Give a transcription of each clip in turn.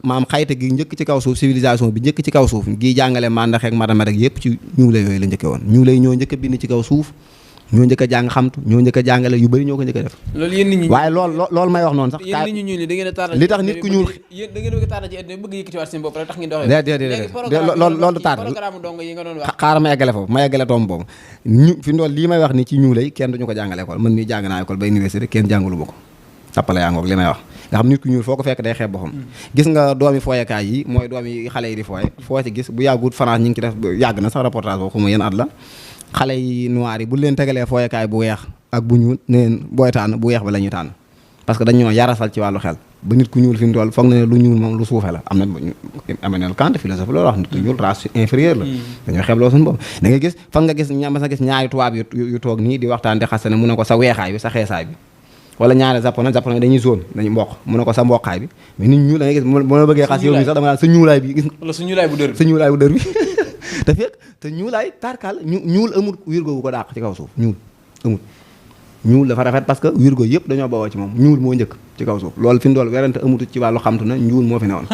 maam xayta gi njëkk ci kaw suuf civilisation bi njëkk ci kaw suuf gii jàngale mandax ak mathématique yëpp ci ñuule yooyu la njëkke woon ñuule ñoo njëkk a bind ci kaw suuf ñoo njëkk a jàng xamtu ñoo njëkk a jàngale yu bëri ñoo ko njëkk a def loolu yéen nit ñi waaye loolu may wax noonu sax yéen nit ñi ñuul da ngeen a tardé li tax nit ku ñuul yéen da ngeen bëgg a tardé ci àddina bëgg yëkkatiwaat seen bopp rek tax ngeen doxee déedéet loolu du tardé programme dong yi nga doon wax xaaral ma eggale foofu ma eggale tomb boobu ñu fi ndool lii may wax ni ci ñuulay kenn duñu ko jàngale école man mii jàng naa école ba université kenn jàngalu ma ko tappale yaa ngoog li may wax nga xam nit ku ñuul foo ko fekk day xeeb boppam gis nga doomi fooyekaay yi mooy doomi xale yi di fooye foo ci gis bu yàggut France ñi ngi ci def yàgg na sax reportage boobu xuma yéen at la xale yi noir yi bu leen tegalee fooyekaay bu weex ak bu ñuul neen booy tànn bu weex ba la ñuy tànn parce que dañoo yarasal ci wàllu xel ba nit ku ñuul fi mu toll foog na ne lu ñuul moom lu suufe la am na Emmanuel Kant philosophe loolu wax nit ku ñuul race inférieure la dañoo xeebloo suñu bopp da ngay gis fan nga gis mas nga gis ñaari tubaab yu toog nii di waxtaan di xastane mu ne ko sa weexaay bi sa xeesaay bi wala ñaari japonais dañuy zone dañuy mboq mu ne ko sa mboqaay bi mais nit ñuul da ngay gis bu ma bëggee xas yow mi sax dama naan sa ñuulaay bi gis wala sa ñuulaay bu dër bi sa ñuulaay bu dër bi te fekk te ñuulaay tarkal ñuul amul wirgo bu ko dàq ci kaw suuf ñuul amul ñuul dafa rafet parce que wirgo yëpp dañoo bawoo ci moom ñuul moo njëkk ci kaw suuf loolu fi mu dool werante amutu ci wàllu xamtu na ñuul moo fi newoon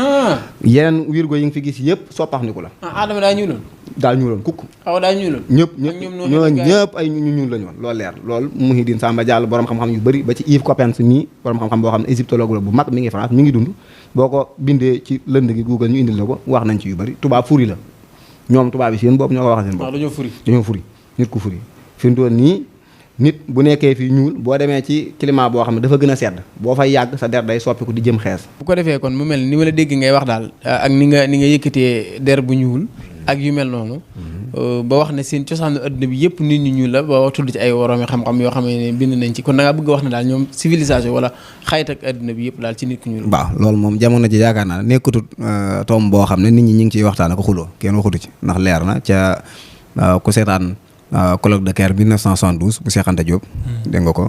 yeneen wirgo yi nga fi gis yëpp soppax niku la Adama daa ñuuloon daal ñuuloon kukk aw daa ñuuloon ñëpp ay ñu ñuul la ñu woon loolu leer loolu Mouhidine Samba Diallo borom xam-xam yu bëri ba ci Yves Coppens mii borom xam-xam boo xam ne égyptologue la bu mag mi ngi France mi ngi dund boo ko bindee ci lënd gi Google ñu indil la ko wax nañ ci yu bëri tubaab furi la ñoom tubaab yi seen bopp ñoo ko waxal seen bopp dañoo furi nit ku furi fi mu toll nii nit bu nekkee fii ñuul boo demee ci climat boo xam ne dafa gën a sedd boo fay yàgg sa der day soppiku di jëm xees bu ko defee kon mu mel ni ma la dégg ngay wax daal ak ni nga yëkkatee der bu ñuul ak yu mel noonu ba wax ne seen cosaanu adduna bi yëpp nit ñu ñuul la ba wax tudd ci ay woroomi xam-xam yoo xam ne bind nañ ci kon da ngaa bëgg a wax ne daal ñoom civilisation wala xayt ak adduna bi yëpp daal ci nit ku ñuul waaw loolu moom jamono ji yaakaar naa nekkutut tom boo xam ne nit ñi ñu ngi ciy waxtaan ak xuloo kenn waxutu ci ndax leer na ca ku seetaan colloque de Caire 1972 bu Cheikh Anta Diop dégg nga ko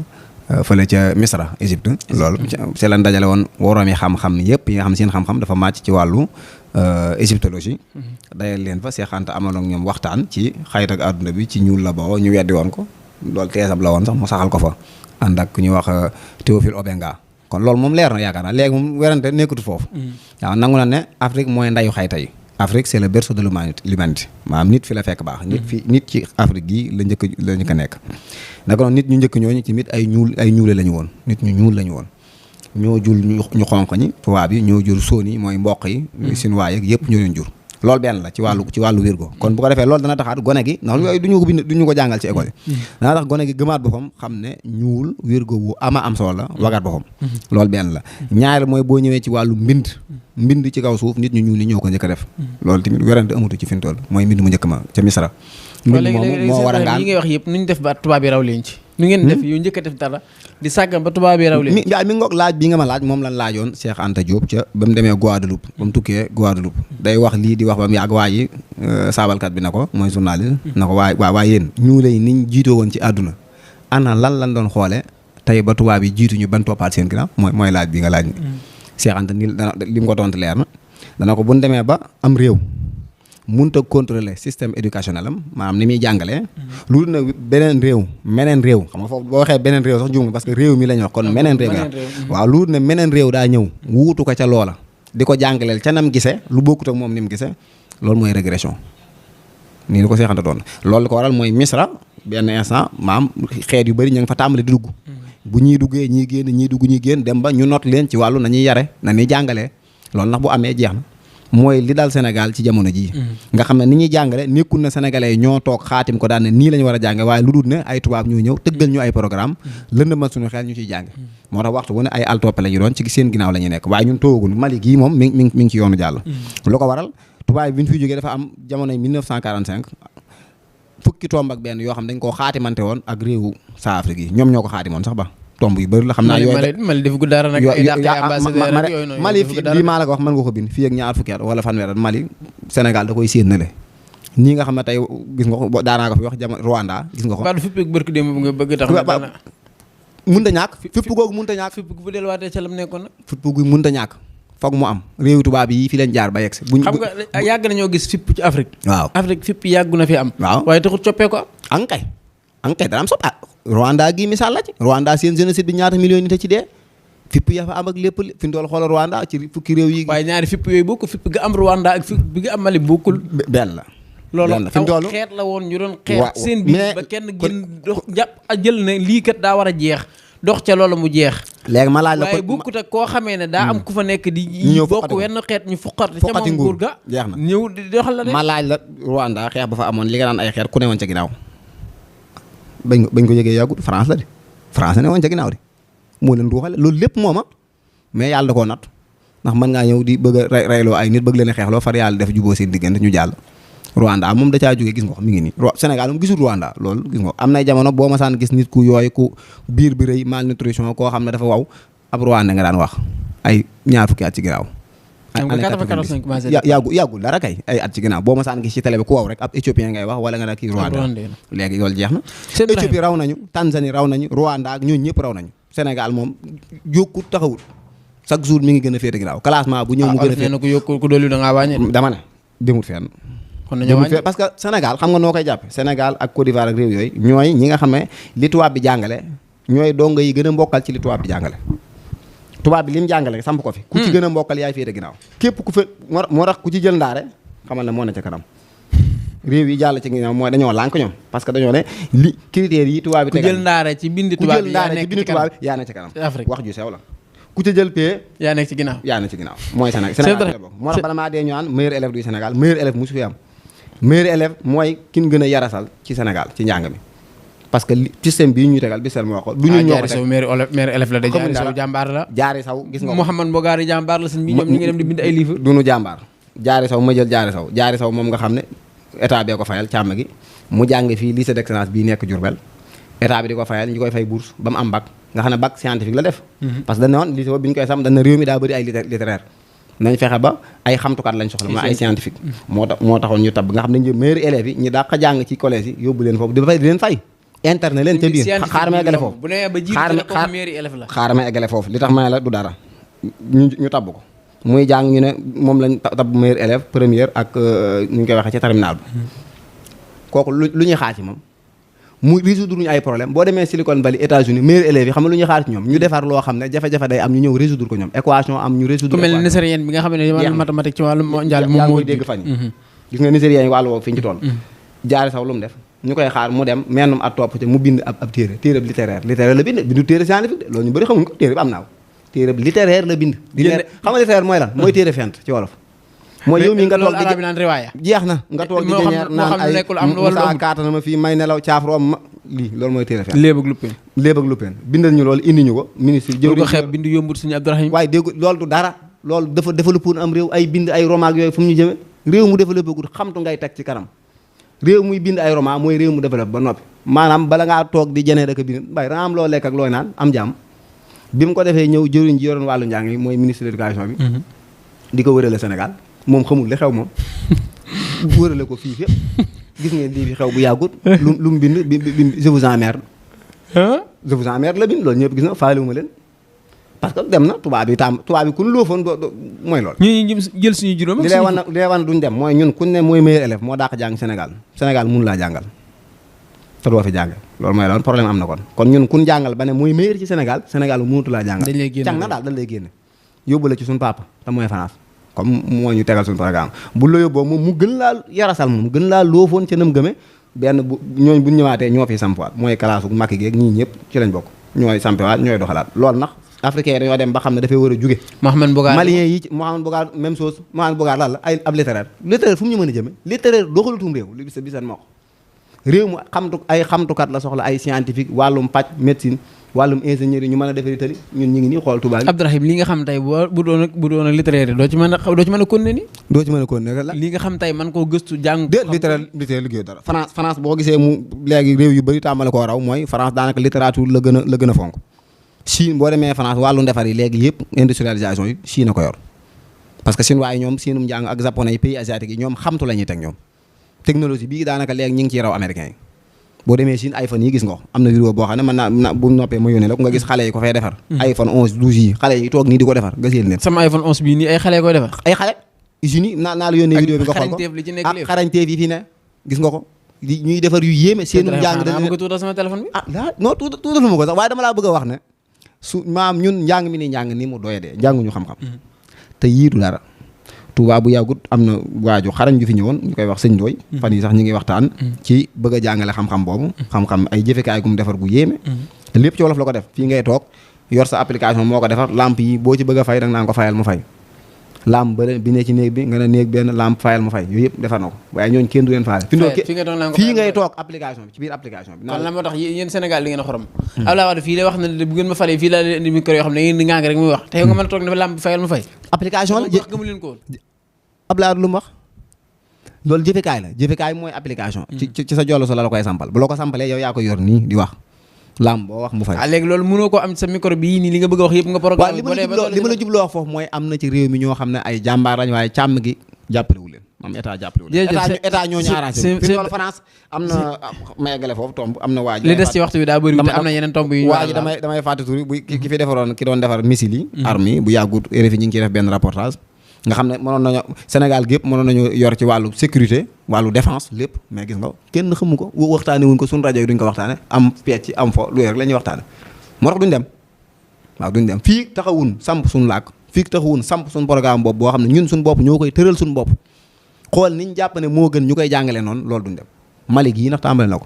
fële ca Misra Égypte loolu ci lan dajale woon woroomi xam-xam yëpp yi nga xam seen xam-xam dafa màcc ci wàllu égyptologie dayal leen fa Cheikh Anta amaloon ñoom waxtaan ci xayt ak àdduna bi ci ñuul la bawoo ñu weddi woon ko loolu teesab la woon sax mu saxal ko fa ànd ak ku ñuy wax Théophile Obenga kon loolu moom leer na yaakaar naa léegi moom werante nekkatu foofu waaw nangu na ne Afrique mooy ndayu xayta yi Afrique c'est le berceau de l'humanité maanaam nit fi la fekk baax nit ci Afrique gi la njëkk a nekk naka noonu nit ñu njëkk ñooñu ci mit ay ñuule la ñu woon nit ñu ñuul la ñu woon ñoo jur ñu xonq ñi tubaab yi ñoo jur sóon yi mooy mboq yi sinuwaay ak yëpp ñoo leen jur loolu benn la ci wàllu wérgo kon bu ko defee loolu dana taxaat gone gi ndax yooyu duñu ko jàngal ci école yi dana tax gone gi gëmaat boppam xam ne ñuul wérgo bu ama am solo la wagaat boppam loolu benn la ñaareel mooy boo ñëwee ci wàllu mbind ci kaw suuf nit ñu ñuul ni ñoo ko njëkk a def loolu tamit werante amatu ci fi mu toll mooy mbind mu njëkk ma ca Misra mbind moom moo war a ngaan yi ngay wax yëpp nu ñu def ba tubaab yi raw leen ci nu ngeen def yu njëkk a def dara di sàggam ba tubaab yi raw leen mi ngoog laaj bi nga ma laaj moom lan laajoon Cheikh Anta Diop ca ba mu demee Guadeloupe ba mu tukkee Guadeloupe day wax lii di wax ba mu yàgg waa yi saabalkat bi na ko mooy journaliste na ko waa yéen ñu lay niñ jiitoo woon ci àdduna ana lan doon xoole tey ba tubaab yi jiituñu ban toppaat seen ginnaaw mooy laaj bi nga laaj ni Cheikh Anta ni li mu ko tontu leer na dana ko bu ñu demee ba am réew mënut a contrôler système éducationnel am maanaam ni muy jàngalee lu dul nag meneen réew xam nga foofu boo waxee beneen réew sax juum parce que réew mi la ñu wax kon meneen réew nga waaw lu dul ne meneen réew daa ñëw wuutu ko ca loola di ko jàngaleel ca nam gisee lu bokkut ak moom ni mu gisee loolu mooy régression nii li ko Cheikh Anta doon loolu li ko waral mooy Misra benn instant maam xeet yu bëri ñu ngi fa tàmbali di dugg bu ñuy duggee ñii génn ñii dugg ñuy génn dem ba ñu not leen ci wàllu nañuy yare na ñuy jàngalee loolu ndax bu amee jeex na mooy li dal Sénégal ci jamono jii nga xam ne ni ñuy jàngale nekkul na sénégalais yi ñoo toog xaatim ko daan ne nii la ñu war a jànge waaye lu dul ne ay tubaab ñoo ñëw tëggal ñu ay programme lëndëmal suñu xel ñu ciy jànge moo tax waxtu bu ne ay altoppe la ñu doon ci seen ginnaaw la ñuy nekk waaye ñun toogul Mali gii moom mi ngi ci yoonu jàll lu ko waral tubaab bi ñu fi jógee dafa am jamonoy 1945 fukki tomb ak benn yoo xam dañ koo xaatimante woon ak réewu sa Afrique yi ñoom ñoo ko xaatimoon sax ba tomb yu bëri la xam naa yooyu Mali def gu dara nag ay dàq ambassadeur ak yooyu noonu Mali bii maa la ko wax mën nga ko bind fii ak ñaar fukki at wala fanweer at Mali Sénégal da koy séen na le nii nga xam ne tey gis nga ko daanaa ko fi wax jamono Rwanda gis nga ko ba du fipp ak barki démb bu nga bëgg tax mënta ñàkk fipp googu mënta ñàkk fipp bu delluwaatee ca lam nekkoon nag fipp gu mënta ñàkk foog mu am réewu tubaab yi fi leen jaar ba yegsi xam nga yàgg nañoo gis fipp ci Afrique waaw Afrique fipp yàggu na fi am waaw waaye taxul coppee ko am ankay dana am sot Rwanda gi misaal la ci Rwanda seen génocide bi ñaata millions nit a ci dee fipp ya fa am ak lépp fi mu toll xoolal Rwanda ci fukki réew yi. waaye ñaari fipp yooyu bokk fipp ga am Rwanda ak fipp bi nga am Mali bokkul. benn la. loolu aw xeet la woon ñu doon xeex seen biir ba kenn gën dox jàpp jël ne lii kat daa war a jeex dox ca loolu mu jeex. léegi ma laaj la waaye bokkut ak koo xamee ne daa am ku fa nekk di. ñëw bokk wenn xeet ñu fuqati ca moom nguur ga jeex na ñëw di doxal la de. ma laaj la Rwanda xeex ba fa amoon li nga naan ay xeet ku ne woon ca ginnaaw bañ ko yëgee yàggut France la de France ne woon ca ginnaaw de moo leen ruuxale loolu lépp mooma mais yàlla da koo natt ndax mën ngaa ñëw di bëgg a reyloo ay nit bëgg leen a xeexloo far yàlla def juboo seen diggante ñu jàll. Rwanda moom da caa jógee gis nga ko mi ngi nii Sénégal moom gisul Rwanda loolu gis nga ko am nay jamono boo ma saan gis nit ku yooy ku biir bi rëy malnutrition koo xam ne dafa waw ab Rwanda nga daan wax ay ñaar fukki at ci ginnaaw. yàggul dara kay ay at ci ginnaaw boo ma saan gis ci télé bi ku waw rek ab éthiopien ngay wax wala nga ne kii Rwanda léegi loolu jeex na. Éthiopie raw nañu Tanzanie raw nañu Rwanda ak ñooñu ñëpp raw nañu Sénégal moom jókkut taxawut chaque jour mi ngi gën a féete ginnaaw classement bu ñëw mu gën a féete ku dolli da ngaa wàññi dama ne demut fenn parce que Sénégal xam nga noo koy jàppe Sénégal ak Côte d'Ivoire ak réew yooyu ñooy ñi nga xam ne li tubaab bi jàngale ñooy donga yi gën a mbokkal ci li tubaab bi jàngale tubaab bi li mu jàngale samp ko fi ku ci gën a mbokkal yaay féete ginnaaw képp ku fa moo tax ku ci jël ndaare xamal ne moo ne ca kanam réew yi jàll ci ginnaaw mooy dañoo lànk ñoom parce que dañoo ne li critères yi tubaab bi tegal ku jël ndaare ci bindi tubaab bi yaa nekk ci kanam Afrique wax ju sew la ku ca jël pee yaa nekk ci ginnaaw mooy Sénégal moo tax bala maa dee ñu naan meilleur élève du Sénégal meilleur élève musu fi am meilleur élève mooy kin gën a yarasal ci Sénégal ci njàng mi parce que système bii ñu tegal bi sel moo ko du ñu ñoo ko teg meilleur élève la de Jaari Saw jàmbaar la Jaari Saw gis nga Mouhamad Mbogari jàmbaar la sëñ bi ñoom ñu ngi dem di bind ay livre du ñu jàmbaar Jaari Saw ma jël Jaari Saw moom nga xam ne état bee ko fayal càmm gi mu jàng fii lycée d'excellence bii nekk Diourbel état bi di ko fayal ñu koy fay bourse ba mu am bac nga xam ne bac scientifique la def parce que dañ ne woon lycée boobu bi ñu koy sam dañ ne réew mi daa bëri ay littéraire nañ fexe ba ay xamtukat lañ soxla ma ay scientifique moo taxoon ñu tabb nga xam ne meilleurs élèves yi ñu dàq jàng ci collège yi yóbbu leen foofu di leen fay interne leen ca biir xaar ma eggale foofu xaar ma eggale foofu li tax ma ne la du dara ñu tabb ko muy jàng ñu ne moom lañ tabb meilleur élève première ak ñu koy waxee ci terminal bi kooku lu ñuy xaar ci moom mu résoudre ñu ay problème boo demee Silicon Valley États-Unis meilleurs élèves yi xam nga lu ñuy xaar ci ñoom ñu defar loo xam ne jafe-jafe day am ñu ñëw résoudre ko ñoom équation am ñu résoudre ku mel ne nigérien bi nga xam ne wàllu mathématique ci wàllu mondial moom moo dégg fañ gis nga nigérien yi wàllu woowu fi ñu ci toll Jaari Saw lu mu def ñu koy xaar mu dem mennum at topp ci mu bind ab téere littéraire la bind bindu téere scientifique de loolu ñu bëri xamuñ ko téere bi am naa ko téere littéraire la bind xam nga littéraire mooy lan mooy téere fent ci wolof mooy yow mi nga toog di naan riwaaya jeex na nga toog di jeñeer naan ay Moussa kaatana ma fii may nelaw caaf room ma lii loolu mooy téere fen léeb ak luppeen bindal ñu loolu indi ñu ko ministre jëwriñ ko xeeb bind yombut suñu Abdourahim waaye dégg loolu du dara loolu dafa développé am réew ay bind ay roman ak yooyu fu mu ñu jëme réew mu développé gud xamtu ngay teg ci kanam réew muy bind ay roman mooy réew mu développé ba noppi maanaam bala ngaa toog di jenee daka bind bay danga am loo lekk ak looy naan am jàmm bi mu ko defee ñëw jëwriñ ji yoroon wàllu njàng yi mooy ministre de l'éducation bi di ko wërale Sénégal moom xamul li xew moom wërale ko fii fépp gis ngeen lii fi xew bu yàggut lu mu bind je vous emmerde je vous emmerde la bind loolu ñëpp gis na faaliwuma leen parce que dem na tubaab bi ku ñu loofoon mooy loolu ñu jël suñu juróom li lay wan duñ dem mooy ñun kuñ ne mooy meilleur élève moo dàq jàng Sénégal mun laa jàngal te doo fi jàng loolu mooy loolu problème am na kon ñun kun jàngal ba ne mooy meilleur ci Sénégal mënutu laa jàngal càng na daal dañ lay génne yóbbu la ci suñu papa te mooy France comme moo ñu tegal suñu programme bu la yóbboo moom mu gën laa yarasal moom gën laa loofoon ca nam gëme benn bu ñooñ buñ ñëwaatee ñoo fi sampiwaat mooy kalaasu Macky geeg ñii ñëpp ci lañ bokk ñooy sampiwaat ñooy doxalaat loolu nag africain yi dañoo dem ba xam ne dafay war a jóge Mohamed Mbougar malien yi Mohamed Mbougar même chose Mohamed Mbougar lan la ay ab littéraire fu mu ñu mën a jëme littéraire doxalutum réew li bisan moo ko réew mu xamtukat la soxla ay scientifique wàllum pàcc médecine wàllum ingénieur yi ñu mën a defari tali ñun ñu ngi nii xool tubaab yi Abdourahim li nga xam tey bu doon littéraire doo ci mën a continuer ni doo ci mën a continuer la li nga xam tey man koo gëstu jàng littéraire liggéey dara France boo gisee mu léegi réew yu bëri tàmbale koo raw mooy France daanaka littérature la gën a fonk Chine boo demee France wàllu ndefar yi léegi yëpp industrialisation yi Chine a ko yor parce que Chine waaye ñoom siinum njàng ak japonais yi pays asiatiques yi ñoom xamtu la ñuy teg ñoom technologie bii daanaka léegi ñu ngi ciy raw américains yi boo demee Chine iPhone yi gis nga ko am na vidéo boo xam ne mën naa bu noppee ma yónnee la ko nga gis xale yi ko fay defar iPhone 11 12 yi xale yi toog nii di ko defar nga séen leen sama iPhone 11 bii nii ay xale koy defar ay xale usines yi naa la yónnee vidéo bi nga xool ko ak xarañteef yi fi ne gis nga ko ñuy defar yu yéeme seenum njàng dañ ko tuutal sama téléphone bi non tuutalu ma ko sax waaye dama laa bëgg a wax ne su maam ñun njàng mi ni njàng ni mu doye dee njànguñu xam-xam te yiitu dara Touba bu yàggut am na waaju xarañ ju fi ñëwoon ñu koy wax sëñ Ndooy fan yi sax ñu ngi waxtaan ci bëgg a jàngale xam-xam boobu xam-xam ay jëfekaay gum defar gu yéeme lépp ci wolof la ko def fii ngay toog yor sa application moo ko defar lampe yi boo ci bëgg a fay danga naan ko fayal mu fay lampe bële bi ne ci néeg bi nga ne néeg benn lampe fayal mu fay yooyu yëpp defar na ko waaye ñooñu kenn du leen faale fii ngay toog application bi ci biir application bi kon la moo tax yéen Sénégal di ngeen a xorom Abdoulaye Wade fii la wax ne bu ngeen ma falee fii laa leen indi micro yoo xam ne ngeen di ngang rek muy wax te yow nga mën a toog ne lampe bi fayal mu fay application la gëmu leen ko Abdoulaye Wade lu mu wax loolu jëfekaay la jëfekaay mooy application ci sa jollo so la koy sampal bu la ko sampalee yow yaa ko yor nii di wax lam boo wax mu fay léegi loolu mënoo ko am sa micro bii nii li nga bëgg a wax yëpp nga programme li ma la jubloo wax foofu mooy am na ci réew mi ñoo xam ne ay jàmbaar lañ waaye càmm gi jàppalewu leen am état jàppalewu leen état ñooñu arrangé fi wala France am na ma eggale foofu tomb am na waaj li des ci waxtu bi daa bëri te am na yeneen tomb yu waaj damay fàtte tur bu ki fi defaroon ki doon defar missile yi armes yi bu yàggut RFI ñi ngi ciy def benn reportage nga xam ne mënoon nañu Sénégal gi yëpp mënoon nañu yor ci wàllu sécurité wàllu défense lépp mais gis nga kenn xamu ko waxtaane wuñ ko suñu rajo yi duñ ko waxtaane am pecc am fo lu rek la ñuy waxtaane moo tax duñ dem waaw duñ dem fii taxawun samp suñu làkk fii taxawun samp suñu programme bopp boo xam ne ñun suñu bopp ñoo koy tëral suñu bopp xool niñ jàpp ne moo gën ñu koy jàngale noonu loolu duñ dem Mali gii ndax tàmbale na ko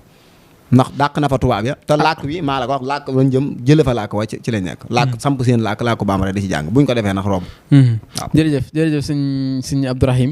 ndax dàq na fa tubaab ya te làkk bi maa la ko wax làkk lañ jëm jële fa làkk wa ci lañ nekk làkk samp seen làkk bambara di ci jàng buñ ko defee nax romb waaw jërëjëf sëñ Abdourahim